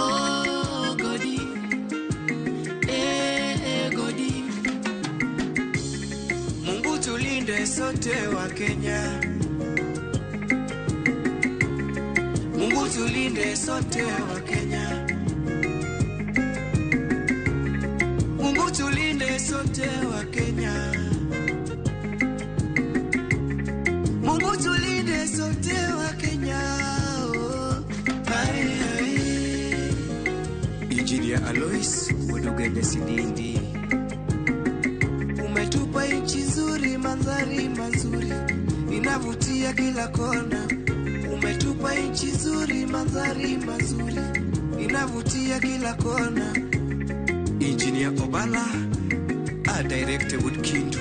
Oh, Godi, eh, Godi. Mungu tulinde sote wa Kenya. Mungu tulinde sote wa Kenya. Mungu tulinde sote wa Kenya. Mungu tulinde sote wa Kenya. Oh, ai, ai. Engineer Alois Wedugenya Sidindi. Umetupa nchi nzuri, mandhari mazuri, inavutia kila kona. Umetupa nchi nzuri, mandhari mazuri, inavutia kila kona. Engineer Obala, a director with Kindu.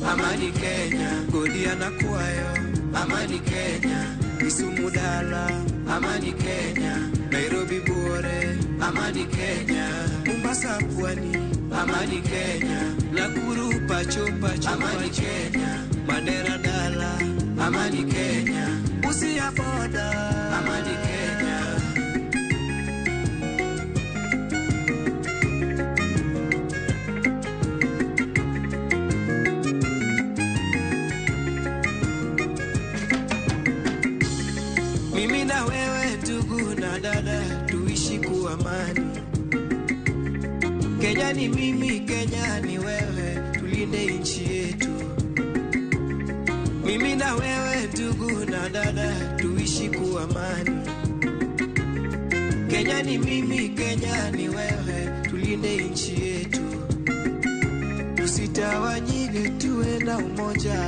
Amani Kenya, Godi anakuayo. Amani Kenya, Kisumu dala. Amani Kenya, Nairobi Buore. Amani Kenya, Mombasa Pwani. Amani Kenya, Nakuru pacho pacho. Amani Kenya, Mandera dala. Amani Kenya, Busia boda. Amani Kenya. Mimi na wewe ndugu na dada tuishi kwa amani. Kenya ni mimi, Kenya ni wewe, tulinde nchi yetu. Mimi na wewe ndugu na dada tuishi kwa amani. Kenya ni mimi, Kenya ni wewe, tulinde nchi yetu. Tusitawanyike, tuwe na umoja.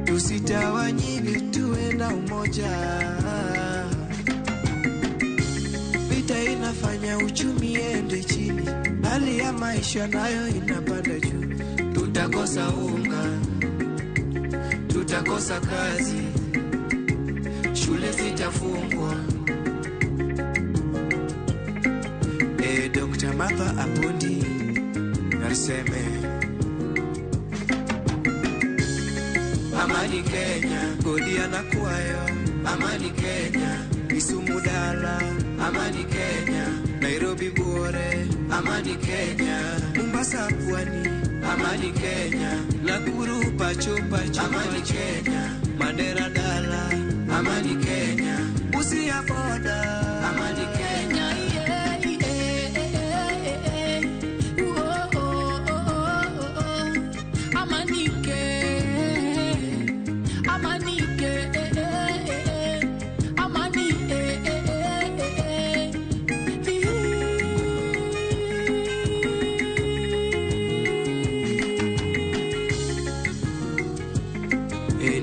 Tusitawanyike, tuwe na umoja. Vita inafanya uchumi ende chini, hali ya maisha nayo inapanda juu. Tutakosa unga, tutakosa kazi, shule zitafungwa. Dr. Martha Apondi Narseme. Amani Kenya, Godi anakuayo. Amani Kenya, Kisumu dala. Amani Kenya, Nairobi Buore. Amani Kenya, Mombasa Pwani. Amani Kenya, Nakuru pacho pacho. Amani Kenya, Mandera dala. Amani Kenya, Busia boda. Amani Kenya.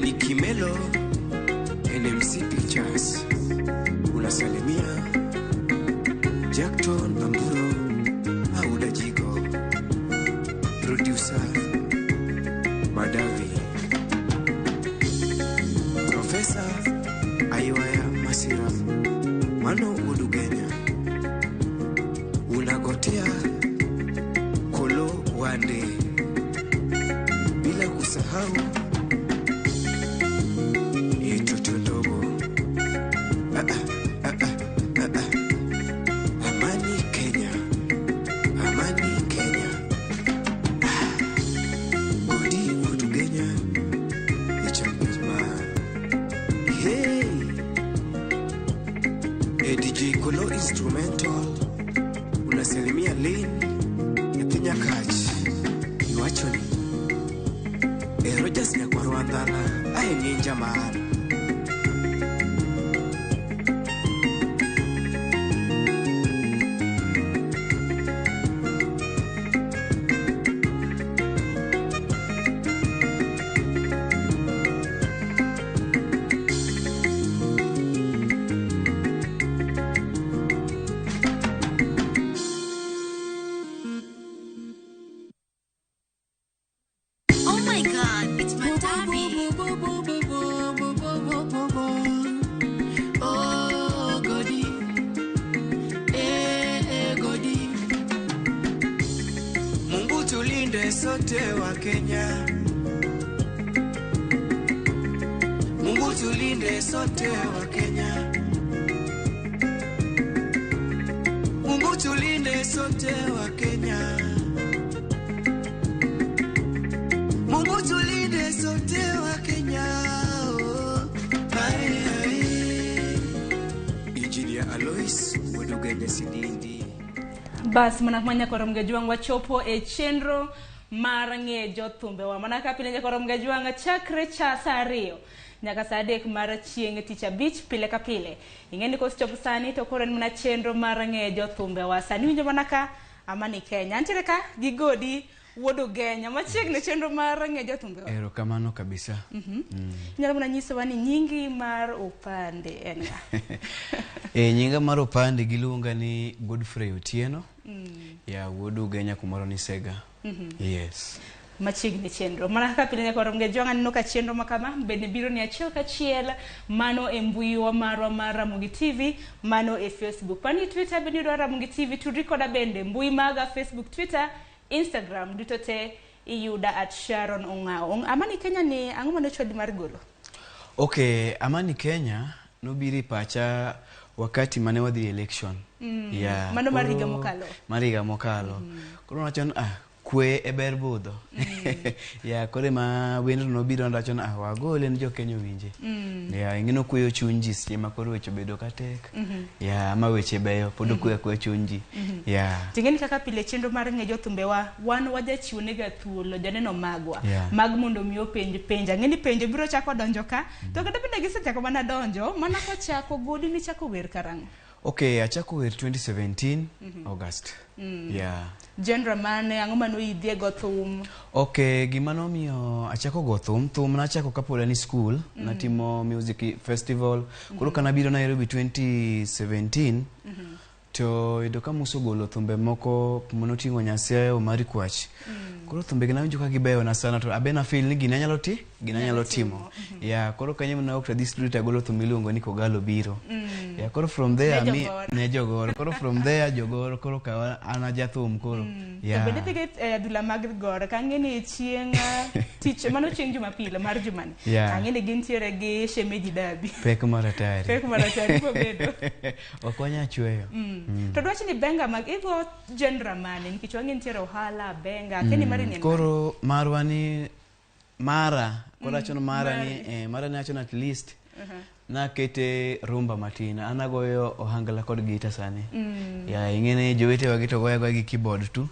Nikimelo NMC Pictures unasalimia Jackton Amburo Auda Jigo, producer Madavi, Professor Aywaya Masira Mano Udugenya, unagotea Kolo Wande, bila kusahau Itoto ndogo. Ah, ah, ah, ah, ah. Amani Kenya, Amani Kenya. Ah. Godi Udugenya, the champion man. Hey, DJ Kolo Instrumental, unasalimia Lynn Nyathi Kach, iwachoni. Rogers Nyakwarwandhala, ae ninja man. Oh my God, it's Matabi. Oh, Godi, eh, Godi. Mungu tulinde tulinde sote wa Kenya. Mungu tulinde sote wa Kenya. Mungu tulinde sote wa Kenya. Mungu tulinde sote wa Kenya. Oh. Aye, aye. Engineer Alois Wedugenya Sidindi. Bas mana manya korom gajuang wachopo e chenro mar ng'e jothumbewa. Mana ka pile nyakorom gajuang chakre cha saa ariyo nyaka saa adek mar chieng' tich abich pile ka pile. Ing'e ni kosechopo sani to koro en mana chenro mar ng'e jothumbewa. Sani winjo mana ka Amani Kenya. Antiere ka gi Godi wuod Ugenya machiegni chenro mar ng'e jothumbewa. Erokamano kabisa. Inyalo mana nyisowa ni nyingi mar opande en ng'a? Nyinga mar opande giluonga ni Godfrey Otieno. Ya wuod Ugenya kumoro ni Sega. Yes. Machiegni chenro mana kaka pile nyaka romge jwang' aneno ka chenro ma kama bende biro ni achiel kachiel mano e mbui wa marwa mar Ramogi TV, mano e Facebook, pani Twitter bende yudo Ramogi TV, tudri koda bende mbui maga Facebook, Twitter, Instagram duto te iyuda at Sharon Ong'awo. Amani Kenya ni ang'o mane ochwali mar golo? Okay, Amani Kenya nobiro e pacha wakati mane wadhi election. Yeah, Mano mar higa mokalo. Mar higa mokalo. Koro nawacho ni kwe e ber budho. Yeah, koro ema wendno nobiro nawacho ni wagole ne jo Kenya owinje. Yeah, ing'e nokweyo chuny ji seche ma koro weche obedo ka tek. Yeah, ama weche beyo pod okweyo akweya chuny ji. Yeah. Ting'eni kaka pile chenro mar ng'e jothumbewa wan wajachiwo nega thuolo joneno magwa mag mondo mi openj penj. Ang'e ni penjo biro chako donjo ka to kata bende gisechako mana donjo mana kochako Godi ni chako wer karang'o? Okay, achako wer 2017 August. Yeah. Genre mane, ang'o mane oidhie go thum? Okay, gima nomiyo achako go thum, thum nachako kapod an e school, natimo music festival. Koro kanabiro Nairobi 2017, to yudo ka Musa ogolo thumbe moko manoting'o Nyasaye Omari Kwach. Koro thumbe gi nawinjo ka gibeyona sana to abe na feel ni gini anyalo ti, gini anyalo timo. Yeah, koro kanyo ema nawuok tadhi studio tagolo thum miluongo ni Kogalo Biro. Yeah, koro from there Ne mi jogoro. ne jogoro. Koro from there jogoro koro kawa an ajathum koro. To bende idhiga e adhula mag goro ka ang'e ni chieng' tich mano chieng' Jumapil mar jumani. Ang'e ni gintiere gi shemeji dabi. Pek mar hatari. Pek mar hatari biro bedo. Ok wanyal chweyo. To dwach ni benga mag igo genre mane nikech wang'e nitiere ohala benga keni mari ni en mane? Koro marwa ni mara koro awacho ni mara ni mara ni awacho ni at least nakete rumba matin an agoyo ohangla kod gita sani. Yeah, ing'e ni jowetewa gi to goyo agoya gi keyboard tu.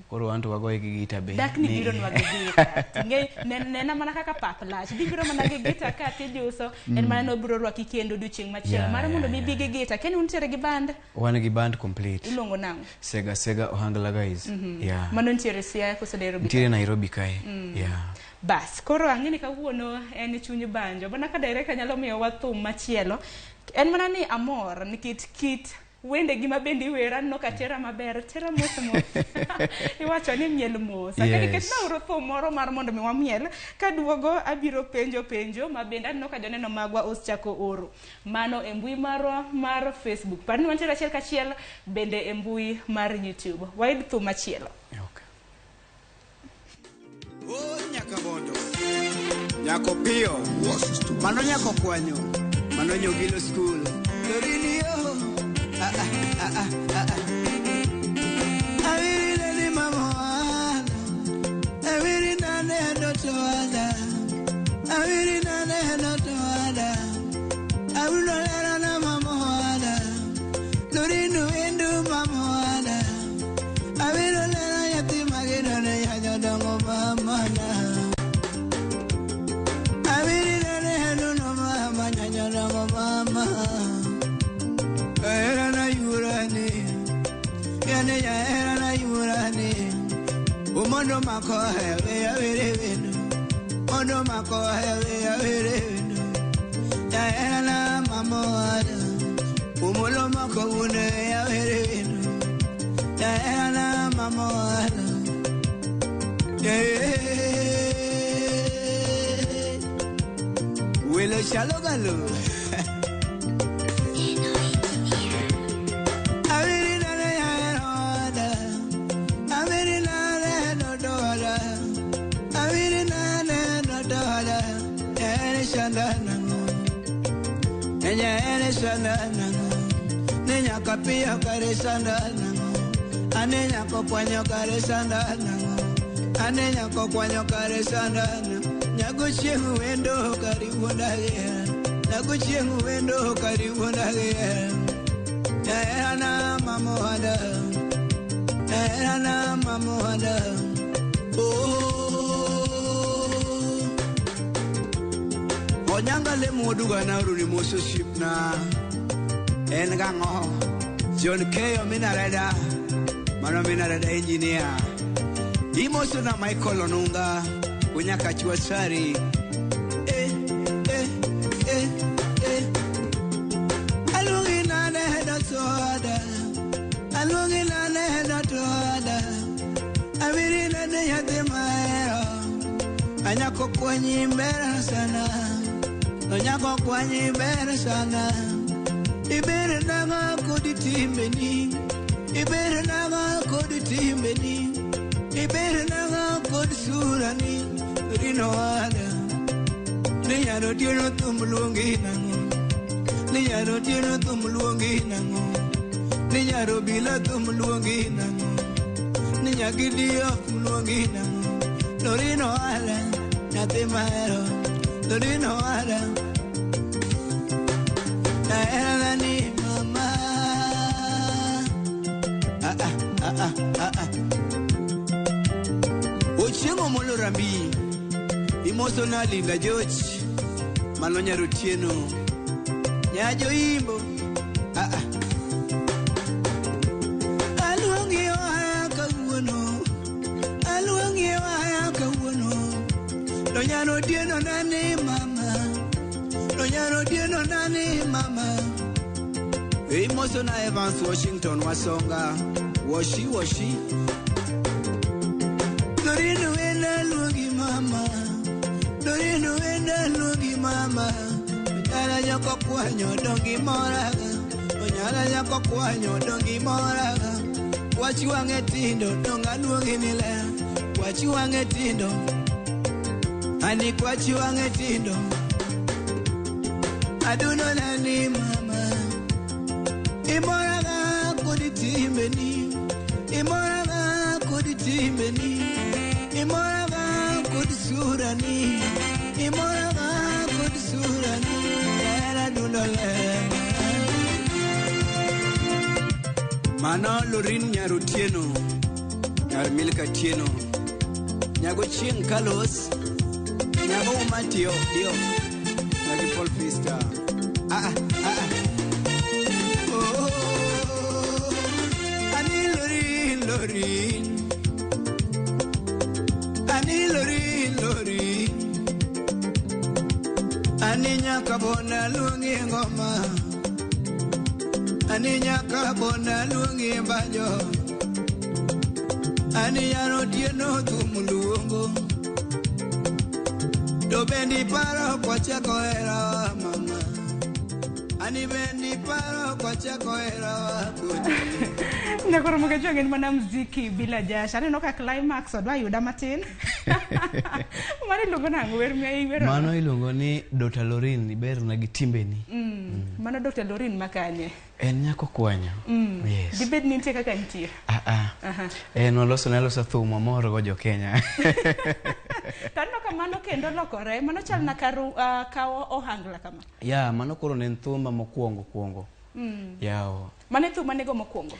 Koro wan to wagoye gi gita be. Dak ni biro nwa gi gita. Ting'e nena mana kaka pap lach. Dibiro mana gi gita ka tijuso en mana nobiro rwaki kendo odiochieng' machielo. Mar mondo mi bi gi gita. Keni untiere gi band? Wan gi band complete. Iluongo nang'o? Sega Sega Ohangla Guys. Yeah. Mano nitiere Siaya koso Nairobi? Nitiere Nairobi kae. Yeah. Bas, koro ang'e ni kawuono en chuny banjo. Mana ka director nyalo miyowa thum machielo. En mana ni amor nikech kit wende gi ma bende iwero aneno ka tera maber, tera mos mos. Iwacho ni miel mos. Aka nikech naoro thum moro mar mondo mi wamiel, kaduogo abiro penjo penjo ma bende aneno ka joneno magwa osechako oro. Mano e mbui marwa mar Facebook. Par ni wantiere achiel kachiel bende e mbui mar YouTube. Wayud thum machielo. Okay. Oh, nyaka bondo. Nyako piyo. Mano nyako kwanyo. Mano nyogilo school. Lorini yo. Ah, ah, ah, ah, ah. Awiri nani mama wala. Awiri nane ndoto wala. Awiri nane ndoto wala. Awuno lera na mama wala. Lorinu endu mama wala. Awiro lera yati magino ne yanyodongo mama na. Awiri nane no mama nyanyodongo mama. Era na yurani. Yane ya era na yurani. Umondo mako hewe ya were wenu. Mondo mako hewe ya were wenu. Ya era na mama wala. Umulo mako une ya were wenu. Ya era na mama wala. Yeah. Welo shalogalo. Awiri na ne ya era wala. Awiri na ne no do wala. sanda nang'o Ne nyahere sanda nang'o Ne nyaka piyo kare sanda nang'o Ane nyako kwanyo kare sanda nang'o Ane nyako kwanyo kare sanda nang'o Nyago chieng' wendo kari wuonda gihera Nyago chieng' wendo kari wuonda gihera Nyaherana mamohada Nyaherana mamohada Oh Onyanga le moduga na runi moso shipna En gang'o John Keyo minareda Mano minareda engineer Imoso na Michael Onunga Unyaka chuasari Eh, eh, eh, eh Aluongi nane da soda Aluongi nane da toda Awiri nane nyathi mahero Anyako kwanyi ber sana Onyako kwanyi ber sana Iber nang'o kod timbeni Iber nang'o kod timbeni Iber nang'o kod surani Rino wada Ni nyaro tieno thum luongi nang'o Ni nyaro tieno thum luongi nang'o Ni nyaro bila thum luongi nang'o Ni nyagidio thum luongi nang'o Lorino wada nyathi mahero Lorino wada Nahera ni mama Ah ah ah ah ah ah Ochieng' Omolo Rambi Imoso na Linda George Mano nyar Otieno Nyajo imbo ah ah Aluongi ohala kawuono Aluongi ohala kawuono To nyar Otieno nani mama To nyar Otieno nani mama Imoso na Evans Washington Wasonga Washi washi Lorino wenda luongi mama Lorino wenda luongi mama Onyala nyako kwanyo dongi moraga Onyala nyako kwanyo dongi moraga Wachi wang'e tindo donga luongi ni ler Wachi wang'e tindo Ani kwachi wang'e tindo Aduno nani mama Imoraga kod timbeni Imoraga kod timbeni Imoraga kod surani Imoraga kod surani Hera dundo ler Mano Lorin nyar Otieno Nyar Milka Tieno Nyago chieng' Carlos Nyago Matio Dio Nyagi Paul Pista Ah ah ah ah Oh Ani Lorin Lorin Ani Lorin Lorin Ani nyaka bona luongi ngoma Ani nyaka bona luongi banjo Ani nyar Otieno thum luongo To bendi paro kwachako hera mama Ani bendi paro kwachako hera kodi Nyakoro Mogajwang' en mana mziki bila jasho. Aneno ka climax odwa yuda matin. Mano iluongo nang'o wer ma iwero? Mano iluongo ni Dr. Lorin iberna gi timbeni. Mano Dr. Lorin makanye. En nyako kwanyo. Yes. Dibed ni nitie kaka nitie. Ah ah. Aha. En waloso naloso thum mamor go jo Kenya. To aneno ka mano kendo lokore. Mano chal na karu, kawo ohangla kama. Ya, mano koro ne en thumba mokwongo kwongo. Yawo. Mano e thum manego mokwongo.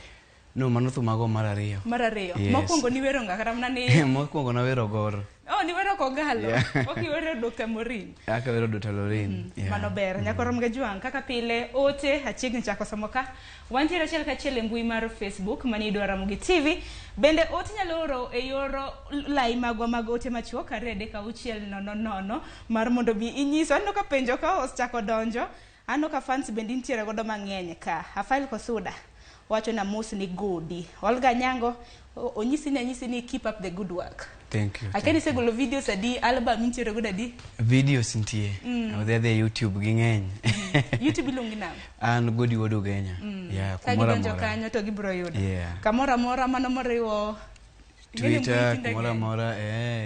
No, mano thum mago mar ariyo. Mar ariyo. Yes. Mokwongo niwero ng'a kata mana ni Mokwongo nawero Gor. Oh, niwero Kogalo. Yeah. Ok iwero Dr. Morin. Aka wero Dr. Lorin. Yeah. Mano ber. Nyakoro Mogajwang' kaka pile ote achiegni chako somo ka. Wantiere achiel kachiel e mbui mar Facebook mani idwaro Ramogi TV. Bende ote nyalo oro e yor lai magwa mag ote machuok 23600 mar mondo mi inyiswa. Aneno ka penjo ka osechako donjo. Aneno ka fans bende nitiere godo mang'eny ka. Rafael Kosuda wacho na mos ni godi. Olga Nyango onyisi ni anyisi ni keep up the good work. Thank you. Akia ni isegolo videos adi, album intiere godo adi? Videos nitie. Odhi adhi e YouTube ging'eny. YouTube iluongi nang'o? An Godi Wuod Ugenya. Yeah, Ka kumoro gidonjo amora. kanyo to gibiro yudo. Yeah. Kamoro amora mano moriwo Twitter kumoro amora,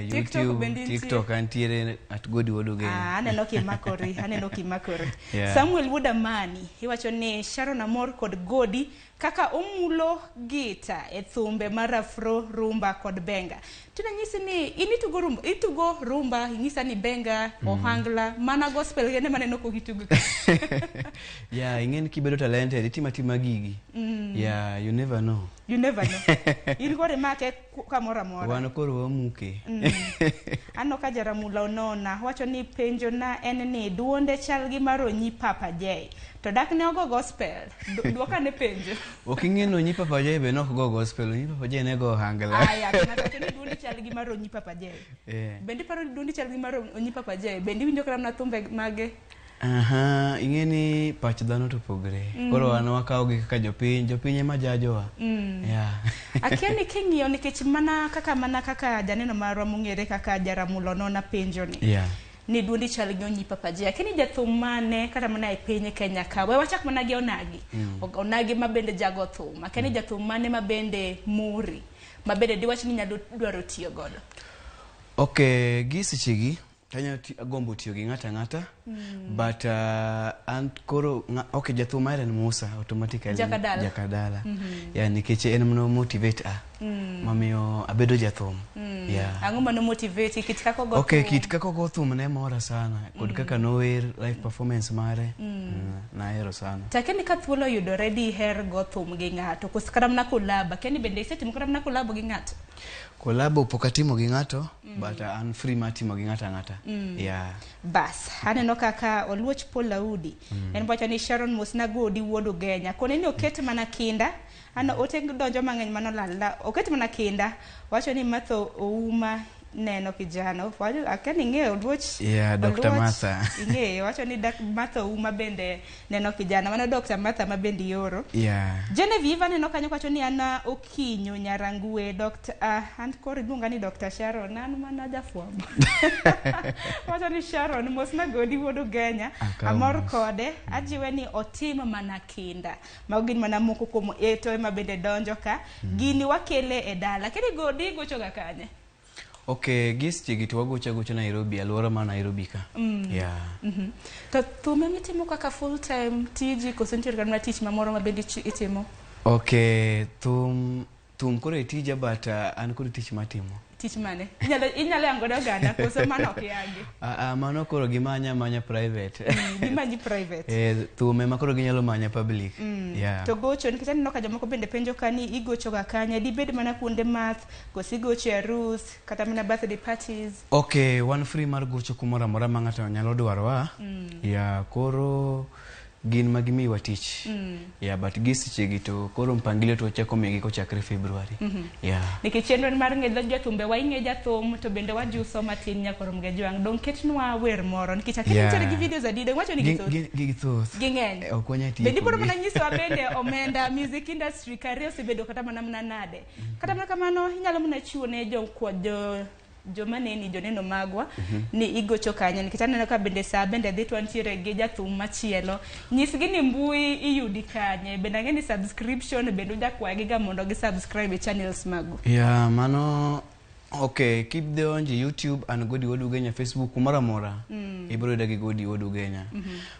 YouTube, TikTok antiere at Godi Wuod Ugenya. Aneno kimakori, aneno kimakori. Samuel Wuod Amani iwacho ni Sharon amor kod Godi kaka omulo gita e thumbe mar afro, rumba kod benga. Tinanyisi ni in itugo rumba, itugo rumba, inyisa ni benga, ohangla, mana gospel gene maneno kokitugo. Yeah, ing'eni kibedo talented, itimo atima gigi. Yeah, you never know. You never know. In koro imake kamoro amora. Wan koro wamuke. Aneno ka Jaramula Onona wacho ni penjo na en ni duonde chal gi mar Onyi Papa J. To dak ne ogo gospel. Duoka ne penjo. Ok ing'e ni Onyi Papa J be nok go gospel, Onyi Papa J ne go ohangla. Aya, to ng'ato wacho ni duondi chal gi mar Onyi Papa J. Bende iparo ni duondi chal gi mar Onyi Papa J? Bende iwinjo kata mana thumbe mage? Aha, ing'e ni pach dhano to pogre. Koro wan wakawo gi kaka jopiny, jopiny ema jajowa. Yeah. Akia ni king'iyo nikech mana kaka janeno marwa mong'ere kaka Jaramulo Onona penjo ni. Yeah. Ni duondi chal gi Onyi Papa J. Akia ni jathum mane kata mana e piny Kenya ka. We wachak mana gi Onagi. Onagi ma bende jago thum. Akia ni jathum mane ma bende mori. Ma bende diwach ni nyalo dwaro tiyo godo. Okay, gi sechegi anyalo agombo tiyo gi ng'ato ang'ata. But an koro okay, jathum mahero en Musa automatically. Jakadala. Jakadala. Yeah, nikech en mano motivate a. Mamiyo abedo jathum. Yeah. Ang'o mano motivate kit kaka ogo Okay, thum? kit kaka ogo thum ne mora sana. Kod kaka nower live performance mare. Nahero sana. To akia ni ka thuolo oyudore diher go thum gi ng'ato koso kata mana collab. Akia ni bende isetimo kata mana collab gi ng'ato? Collab pok atimo gi ng'ato, but an free mar timo gi ng'ato ang'ata. Yeah. Bas, aneno kaka Oluoch Paul Audi. En wacho ni Sharon mosna Godi wuod Ugenya. Kone ni oket mana kinda. Ano ote donjo mang'eny mano lalna. Oket mana kinda. Wacho ni Martha Ouma neno kijana. Wacho akia ni ing'eyo Oluoch. Yeah, Dr. Oluoch, Martha. Ing'eyo. Wacho ni Martha Ouma bende neno kijana. Mano Dr. Martha ma bende ioro. Yeah. Genevieve aneno kanyo kawacho ni an Okinyo Nyarangue Dr. An koro iluonga ni Dr. Sharon, an mana jafwambo. Wacho ni Sharon mosna Godi wuod Ugenya, Akawo amor mos. kode, ajiwe ni otim mana kinda. Mago gin mana moko kuom eto ema bende donjo ka. Gini wakele e dala. Keni Godi gochoga kanye? Okay, gi sechegi to wagocho agocha Nairobi, alwora ma Nairobi ka. Yeah. To thume mitimo kaka full time tiji koso nitiere kata mana tich mamoro ma bende itimo? Okay, thum koro e tija but an kod tich matimo. Tich mane? Inyalo yango ne oganda koso mano ok yangi? Mano koro gimanya manya private. Gimanyi private. Thum ema koro ginyalo manya public. Yeah. To gocho nikech aneno ka jomoko bende penjo ka ni igocho ga kanye, dibed mana kuonde math, koso igocho e arus, kata mana birthday parties? Okay, wan free mar gocho kumoro amora ma ng'ato nyalo dwarowa. Yeah, koro gin ma gimiwa tich. Yeah, but gi sechegi to koro mpangilio to wachako miyogi kochakre February. Yeah. Nikech chenro en mar ng'e jothumbe wa ing'e jathum to bende wajuso matin nyaka rom gi jwang'. Dong ketnwa wer moro nikech akia Yeah. nitiere gi videos adi, dong wacho ni githoth. Githoth. Ging'eny. Ok wanyal tieko Bende ibiro gi. mana nyisowa bende omenda music industry career osebedo kata mana nade. Kata mana kamano inyalo mana chiwo ne joma neni joneno magwa ni igocho kanye nikech aneno ka bende saa bende dhi to wantiere gi jathum machielo. Nyisgi ni mbui iyudi kanye, bende ang'e ni subscription bende ujakwagi ga mondo gi subscribe e channels magu. Yeah, mano okay, kidonjo e YouTube an Godi Wuod Ugenya, Facebook kumoro amora ibiro yuda gi Godi Wuod Ugenya.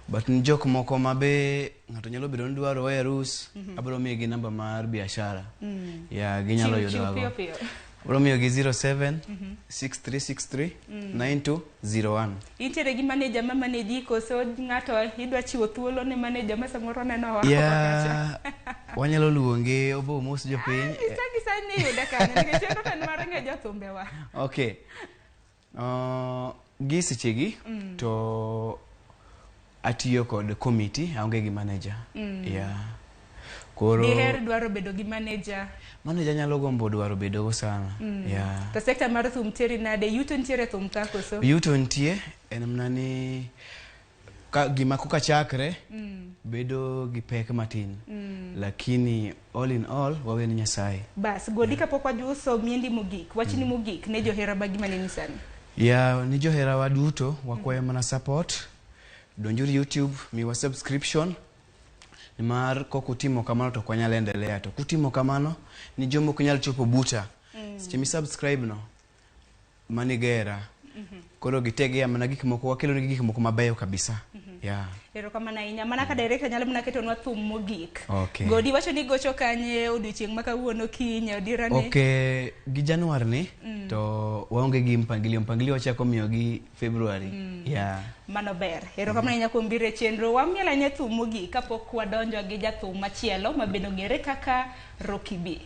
But ni jok moko ma be ng'ato nyalo bedo ni dwaro e arus, abiro miyogi namba mar biashara. Yeah, ginyalo Chiw yudo chiw wago. piyo piyo. Abiro miyogi 07 6363 9201. Intiere gi manager ma manage koso ng'ato idwa chiwo thuolo ne manager ma samoro neno wa Yeah, wanyalo luonge obo mos jopiny. Isagi sani iyude kanye nikech chenro to en mar ng'e jothumbe wa. Okay. Gi sechegi to atiyo kod committee, aonge gi manager. Yeah. Koro Diher dwaro bedo gi manager. Manager nyalo gombo dwaro bedo go sana. Yeah. To sekta mar thum teri nade? Yuto nitiere thum ka koso? Yuto nitie, en mana ni ka gima koka chakre bedo gi pek matin. Lakini all in all wawe ni Nyasaye. Bas, Godi kapok wajuso miendi mogik, wachni mogik ne johera magi maneni sani. Yeah, ni johera wa duto wakwayo mana support. Donjuru YouTube, miwa subscription. Nimar kok utimo kamano to ok wanyal endelea. To kutimo kamano ni joma ok nyal chopo buta. Seche mi subscribe no manigera. Koro gitegea mana gik moko, wakelo negi gik moko mabeyo kabisa. Yeah. Erokamano ahinya. Mana ka director nyalo mana ketonwa thum mogik. Okay. Godi wacho ni gocho kanye odiochieng' ma kawuono kiny odira ni. Okay, gi Januar ni to waonge gi mpangilio. Mpangilio wachako miyo gi February. Yeah. Mano ber. Erokamano ahinya kuom biro e chenro. Wamiel ahinya thum mogik kapok wadonjo gi jathum machielo ma bende ong'ere kaka Rocky B.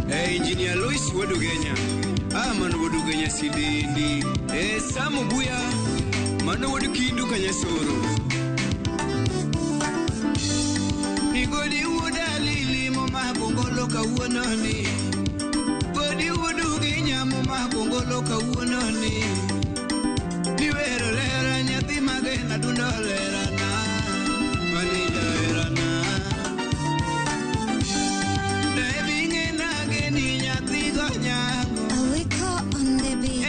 Engineer Lois Wuod Ugenya, mano Wuod Ugenya sidendi. Sam Obuya, mano Wuod Kindu Kanyasoro. Nigodi Wuod Alili momako ngolo kawuono ni. Godi Wuod Ugenya momako ngolo kawuono ni. Niwero lera nyathi magena dundo lera na. Mani jaherana. Awiko on the beat.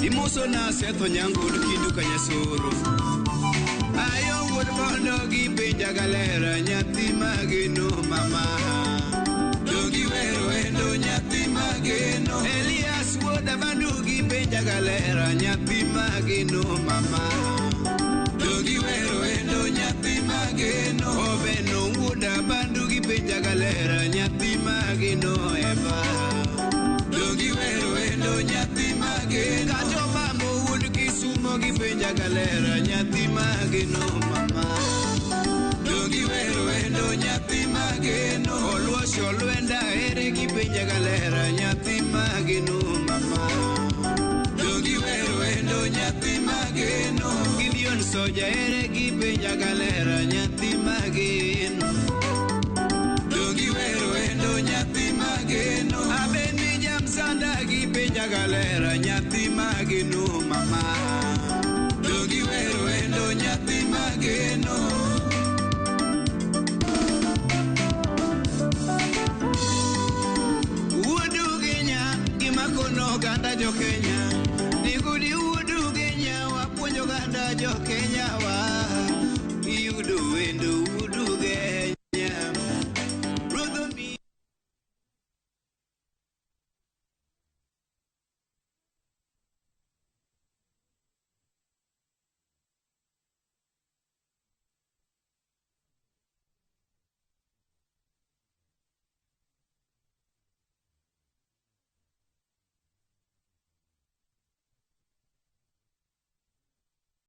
Imoso na Seth Onyango wuod Kindu Kanyasoro. Ayo wuod Bondo gi penja galera nyathi mageno mama. Dogi wero endo nyathi mageno. Elias wuod Abandu gi penja galera nyathi mageno mama. Dogi wero endo nyathi mageno. Obeno wuod Abandu gi penja galera nyathi mageno eva. Dogi wero endo nyathi mageno. Kato bambo wuod Kisumo gi penja galera nyathi mageno mama. Dogi wero endo nyathi mageno. Oluosho lwenda ere gi penja galera nyathi mageno mama. Dogi wero endo nyathi mageno. Gideon Soja ere gi penja galera nyathi mageno. Dogi wero endo nyathi mageno. Abeni jamsanda gi penja galera nyathi mageno mama. Dogi wero endo nyathi mageno. Wuod Ugenya gimakono oganda jo Kenya. Nigudi Wuod Ugenya wapuonjo oganda jo Kenya wa. Iyudo wendo Wuod